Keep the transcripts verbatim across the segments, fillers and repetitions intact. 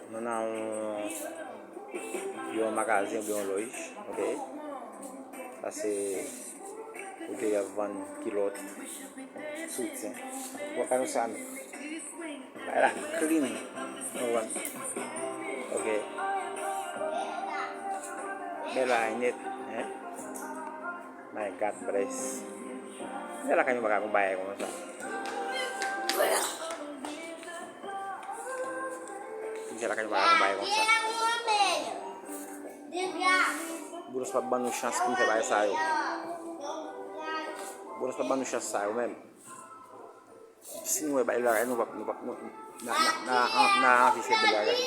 Nou nan yon, yon magazen oubyen yon lòj, ok? Sa se kote y ap vann kilòt, soutyen. Bon, gade sa nou. Bagay la clean. Nou vann. Ok. Bèl bagay nèt, hein? My God bless. Misye lakay nou pa ka gon bagay konsa. Misye lakay nou pa ka gon bagay konsa. Boulos p ap ban nou chans pou n fè bagay sa yo. Boulos p ap ban nou chans sa yo menm. Si nou wè bèl bagay, nou p ap, nou p ap, nou, n a, n a, n a, n a anvi fè bèl bagay.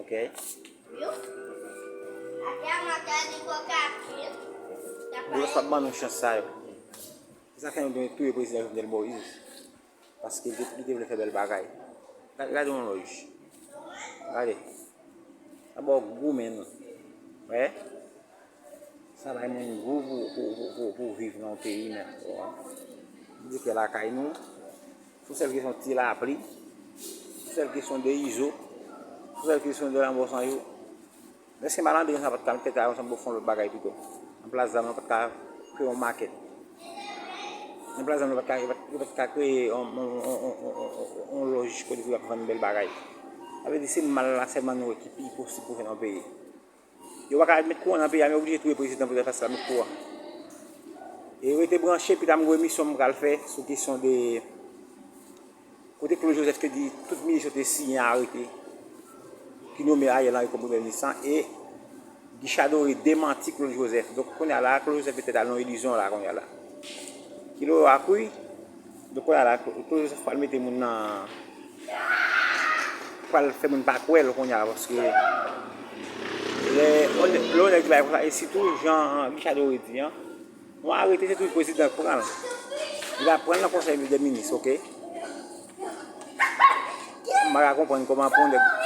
Ok? Boulos p ap ban nou chans sa yo. Se sa fè nou te touye prezidan Jovenel Moïse. Paske li te, li te vle fè bèl bagay. Gade, gade yon lòj. Gade. Sa ba w gou, menn. Wè? Sa bay moun gou pou, pou, pou, pou, pou viv nan yon peyi, menn. Ou di ke lakay nou, sou sèl kesyon ti lapli, sou sèl kesyon de izo, sou sèl kesyon de lanmò san jou. Èske malandren sa pa t ka met tèt la ansanm pou fè yon lòt bagay pito? Nan plas zam nan, pa t ka kreye yon makèt. Nan plas zam nan, pa t ka, pa t, pa t ka kreye yon, yon, yon, yon, yon, yon, yon lòj kote pou y ap vann bèl bagay. Sa vle di se mal la sèlman nou wè ki pi posib pou fè nan peyi. Yo pa ka met kouran nan peyi a, men oblije touye prezidan pou yo fè sa, met kouran. E rete branche, pita m gen emisyon m pral fè sou kesyon de kote Claude Joseph te di tout minis yo te siyen arete ki nome Ariel Henry kòm premye minis lan, e Guy Chadoré demanti Claude Joseph. Donk, kounye a la, Claude Joseph petèt al nan yon ilizyon la, kounye a la. Kilo a kwi. Donk, kounye a la, Claude Joseph pral mete moun nan, pral fè moun pa kwè l kounye a la, paske lè, lè yon nèg bay konsa, e sitou, jan Guy Chadoré di an, yon arete, se toujou prezidan k pran l. Li va pran l nan konsèy de minis, ok? M pa ka konprann kòman pou yon nèg